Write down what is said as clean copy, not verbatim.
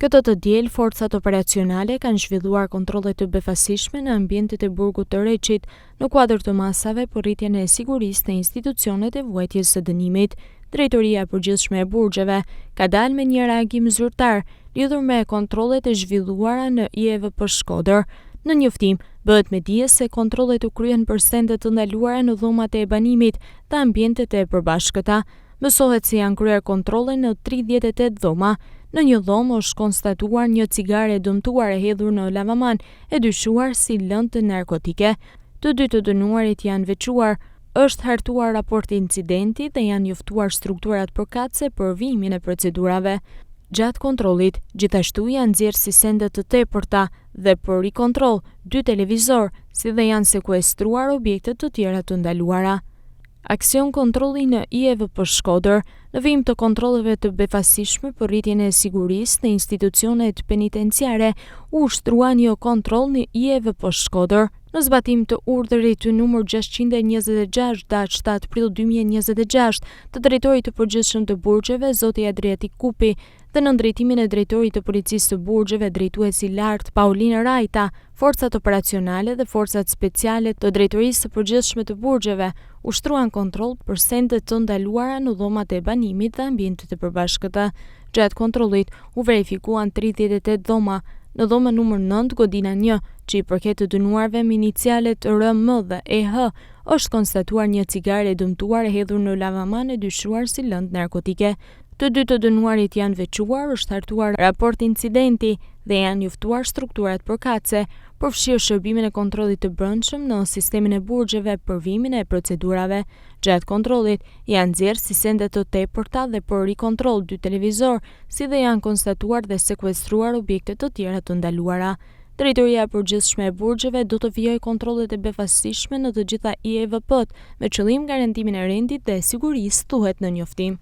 Këtë të diel, forcat operacionale kanë zhvilluar kontrolle të befasishme në ambientet e burgut të Reçit, në kuadër të masave për rritjen e sigurisë në institucionet e vuajtjes së dënimit. Drejtoria e Përgjithshme e Burgjeve ka dalë me një reagim zyrtar lidhur me kontrollet e zhvilluara në IEVP Shkodër. Në njoftim, bëhet me dije se kontrollet u kryen për sende të ndaluara në dhomat e banimit dhe ambientet e përbashkëta. Mësohet se janë kryer kontrolle në 38 dhoma. Në një dhomë është konstatuar një cigare e dëmtuar e hedhur në lavaman, e dyshuar si lëndë narkotike. Të dy të dënuarit janë veçuar, është hartuar raport incidenti dhe janë njoftuar strukturat përkatëse për vijimin e procedurave. Gjatë kontrollit, gjithashtu janë nxjerrë si sende të tepërta dhe për rikontroll, dy televizorë, si dhe janë sekuestruar objekte të tjera të ndaluara. Aksion kontrolli në IEVP Shkodër, në vijim të kontrolleve të befasishme për rritjen e sigurisë në institucionet penitenciare, u ushtrua një kontroll në IEVP Shkodër. Në zbatim të urdhrit numër 626 datë 7 prill 2026 të drejtorit të përgjithshëm të burgjeve, zoti Adriatik Kupi, dhe nën drejtimin e drejtorit të Policisë së Burgjeve, drejtues i lartë Paulin Rajta, forcat operacionale dhe forcat speciale të Drejtorisë së Përgjithshme të Burgjeve ushtruan kontroll për sende të ndaluara në dhomat e banimit dhe ambientet e përbashkëta. Gjatë kontrollit u verifikuan 38 dhoma. Në dhomën numër 9, godina 1, që i përket të dënuarve me inicialet RM dhe EH, është konstatuar një cigare e dëmtuar e hedhur në lavaman e dyshuar si lëndë narkotike. Të dy të dënuarit janë veçuar, është hartuar raport incidenti dhe janë njoftuar strukturat përkatëse, përfshirë shërbimin e kontrollit të brendshëm në sistemin e burgjeve për vijimin e procedurave. Gjatë kontrollit, janë nxjerrë si sende të tepërta dhe për rikontroll dy televizorë, si dhe janë konstatuar dhe sekuestruar objekte të tjera të ndaluara. Drejtoria e Përgjithshme e Burgjeve do të vijojë kontrollet e befasishme në të gjitha IEVP-të, me qëllim garantimin e rendit dhe sigurisë, thuhet në njoftim.